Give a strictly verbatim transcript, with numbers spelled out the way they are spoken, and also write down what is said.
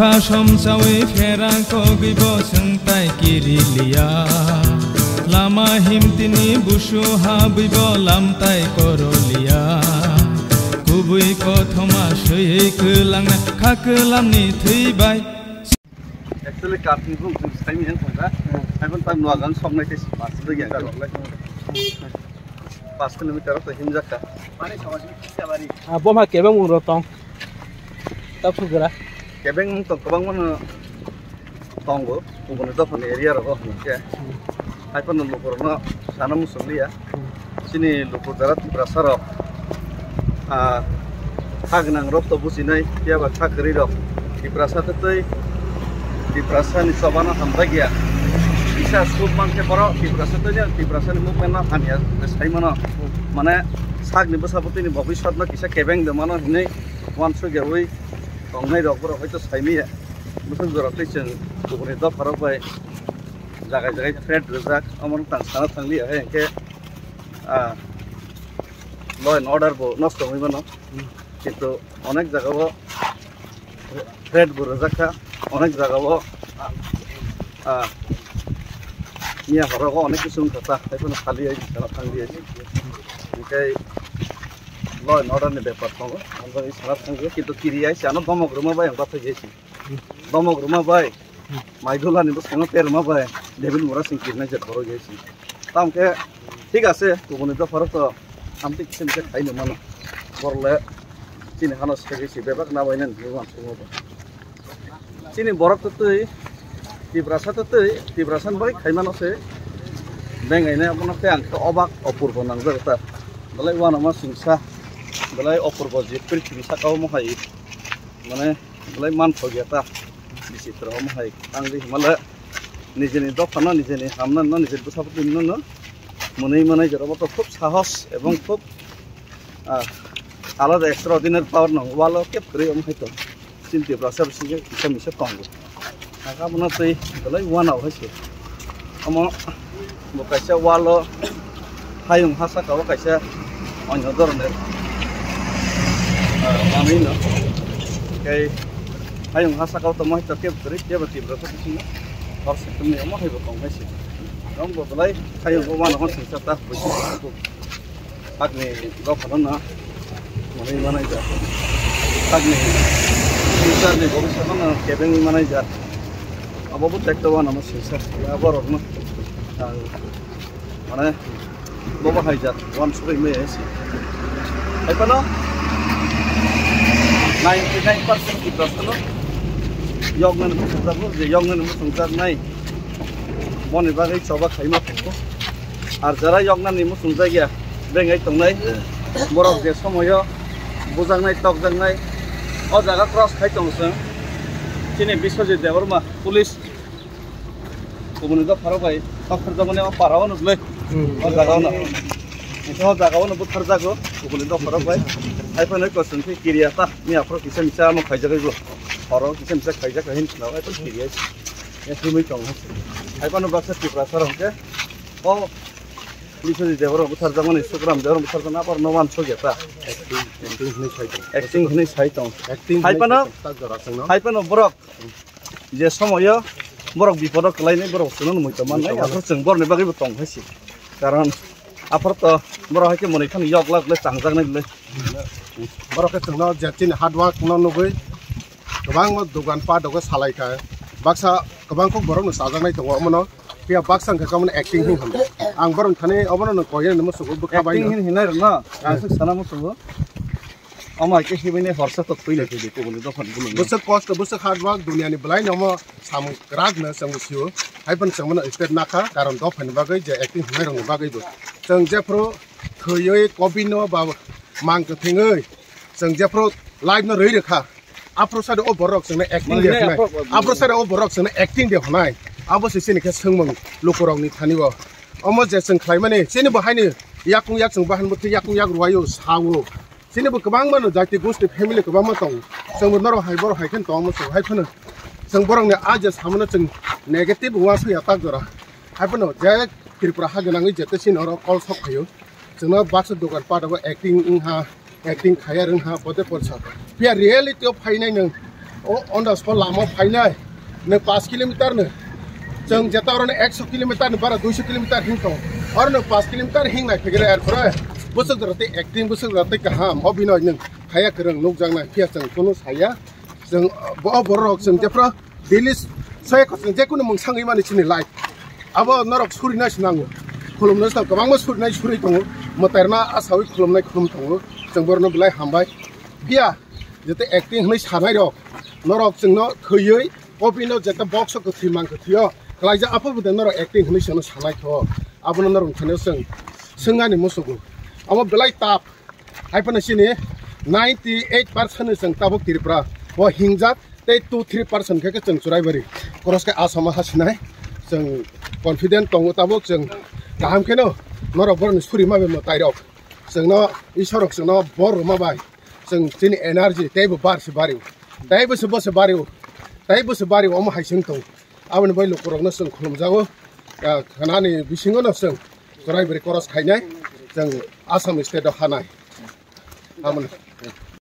Kha somsawi phera kogwi bo swngtai kiriliya. Lama himtini busu habwi bo lamtai koroliya. Kubui kothoma swiwi kwlangna kha kwlamni thwi bai. Actually, kartini bung twi saimi yang thangkha. Hai pon tam nuwa gang sok nai tei pas de yang. Pas kilometer to himjak kha. Ah, boma kebeng mung rok tong. Tak sugra. Kebeng mung tong kwbangma no tongo. Kubuni dophani area rogo hwnke. Hai phano lukurokno sana muchungliya. Chini luku jara Tiprasa rok, ah, kha gwnang rok to bujinai, phiya ba kha kwrwi rok Tiprasa tei Tiprasa ni chobano hamjakya. Kisa suk mankhe borok Tiprasa tei Tiprasa ni movement no hamya sai mano. Mane sakni bwsa bwtwi ni bobiswt no kisa kebeng de mano hinwi uansuk yaui tongnai rok borok hoito saimaya. Bwswk jora tei chwng kubuni dopha rok bai jagai jagai threat rijak, omo no tang sana thangliya hai hwnkhe, ah, law and order bo nosto wngwi mano. Kintu onek jaga o threat bo rijak kha, onek jaga o, ah, miya horo o onek kisu wngkha ta, hai phano saliya sana thangliya. Hwnkhe law and order ni bepar tongo, ang bai sana thangliya, kintu kiriya se ano domok rwma bai ang bathai jesi. Domok rwma bai, Maidula ni bwskango ter rwma bai, David Mura sing kirnai je borok jesi. Tamo khe thik ase, kubuni dopha rok to amtwi kisa misa khai no mano. Borok le chini hano segwi se bebak na bai nani hinwi uansukma bai. Chini borok to twi, Tiprasa to twi, Tiprasa ni bagwi khai mano se. Bengai nai abono khe ang khe obak opurbo nangjak ta. Belai uanama singsa, belai opurbo je prithibi saka omo hai. Mane, belai manthok ya ta. Bisi toro omo hai. Ang di himale nijeni dophano, nijeni hamnano, nijeni bwsabwtwino no mwnwi manai jora bo to khub sahos ebong khub, ah, alada extraordinary power nang walo kep kwrwi omo hai to. Chini Tiprasa bisingo kisa misa tongo. Saka bono twi belai uanao hai se. Omo bo kaisa walo hayung ha saka o kaisa onyo dhoroner, ah, manwi no. Tei hayung ha saka o tongma hai to kebo kwrwi, kebo Tiprasa bisingo hor se kwmwi omo hai bo tong hai se. Omo bo belai hayung o uanao singsa ta buisi. Hakni dophano no manwi manai jak. Hakni future ni bobiswt no kebengwi manai jak. Abo bo tekto uanama singsa. Ya borok no, ah, mane bobo hai jak, uansugwi maya se. Hai phano ninety nine percent Tiprasa no yoknani muchungjago, je yoknani muchungjaknai boni bagwi choba khaima tongo. Ar jara yoknani muchungjak ya, bengai tongnai, borok je somoyo bujaknai, tokjaknai, o jaga cross khai tongo chwng. Chini Biswajit Debbarma, police, kubuni dopharok bai tokharjakmani o para o nukle, o jaga o no. Hwnkhe o jaga o no butharjago, kubuni dopharok bai. Hai phano kosong khe kiriya ta, miya phoro kisa misa amo khaijagwi bo. Horo kisa misa khaijak hai hinwi khna, hai phano kiriya. Ya, thumwi tong hai. Hai phano baksa Tiprasa rok hwnkhe, o Biswajit Debbarma butharjakmani, Sukram Debbarma butharjakmani, aborok no uansuk ya ta. Acting, acting hinwi sai tong. Acting hinwi sai tong. Acting hai hinwi phano, sai tong, tak jora chwngno. Hai phano borok je somoyo borok bipodo kwlainai borok chwngno muitu mannai, muitu mannai. Aphuru chwng borokni bagwi bo tong hai se. Karon aphuru to borok hai khe mwnwi phano yok lak le changjaknai le. Borok khe chwngno je chini hard work no nugwi kwbangma dogan pat dogo salai kha. Baksa kwbang kok borok no chajaknai tongo omono. Phiya baksa wngkha khe omono acting hin hwn. Ang borok thani omono no koi ani muchungo bwkha bai acting no. Hin hinai rwno, ang swk sana muchungo. Omo hai khe himwi nai horsa to thwi lai thwi di kubuni dophani bwlwng. Bwswk kosto, bwswk hard work, duniani bwlai no omo samung kwrak no chwng sio. Hai phano chwng bono step nakha, karon dophani bagwi je acting hinai rokni bagwi bo. Chwng jephru thwiwi, covid no ba mang kwthwngwi, chwng jephru life no rwi rwkha. Aphuru sade o borok chwngno acting de hwnai. Aphuru sade o borok chwngno acting de hwnai. Abo se chini khe swngmung lukurokni thani o. Omo je chwng khlaimani, chini bo haini yakung yak chwng bahan bo twi yakung yak rwai o, sa o. Chini bo kwbangma no jati gosti family kwbangma tongo. Chwng bo norok hai borok hai khe tongma chwng hai phano. Chwng borokni a je samano chwng negative uansuk ya tak jora. Hai phano je Tripura ha gwnangwi jete chini oro call sok phaio. Chwngno baksa dogan pat abo acting wngha, acting khaiya wngha, bote porsa. Phiya reality o phainai nwng O on the spot lama phainai, nwng paanch kilometer no, chwng jeta oro ekso kilometer ni bara duiso kilometer hing tong, oro nwng paanch kilometer hing nai phegre, erpore bwswk jora tei acting, bwswk jora tei kaham, o bini nwng khaya kwrwng nukjaknai, phiya chwng kunu saya, chwng bo borok chwng jephru daily soya ko chwng jekunu mwngsangwi mani chini life. Abo norok surinai se nango, khulumnai se kwbangma surinai suri tongo, mwtairna asawi khulumnai khulum tongo, chwng borokno belai hambai. Phiya jete acting hwnwi sanai rok, norok chwngno thwiwi, o bini jeta box o kwthwi mang kwthwio, kalaijak aphuru de norok acting hwnwi chwngno sanai kho, abono norok thani chwng swngani musugo. Abo belai tap, hai phano chini ninety eight percent ni chwng tabuk Tripura o hingjak, tei two three percent khe chwng Churaibari cross khe Assam o hasinai, chwng confident tongo tabuk chwng kaham kheno norok borokni suri ma bemo tairok. Chwngno Isorok chwngno bor rwma bai chwng chini energy teibo bar se bario, teibo se bo se bario, teibo se bario, omo hai chwng tong. Aboni bai lukurokno chwng khulumjago, ah, khanani bisingo no chwng Churaibari cross khainai, chwng Assam state o hanai. Aboni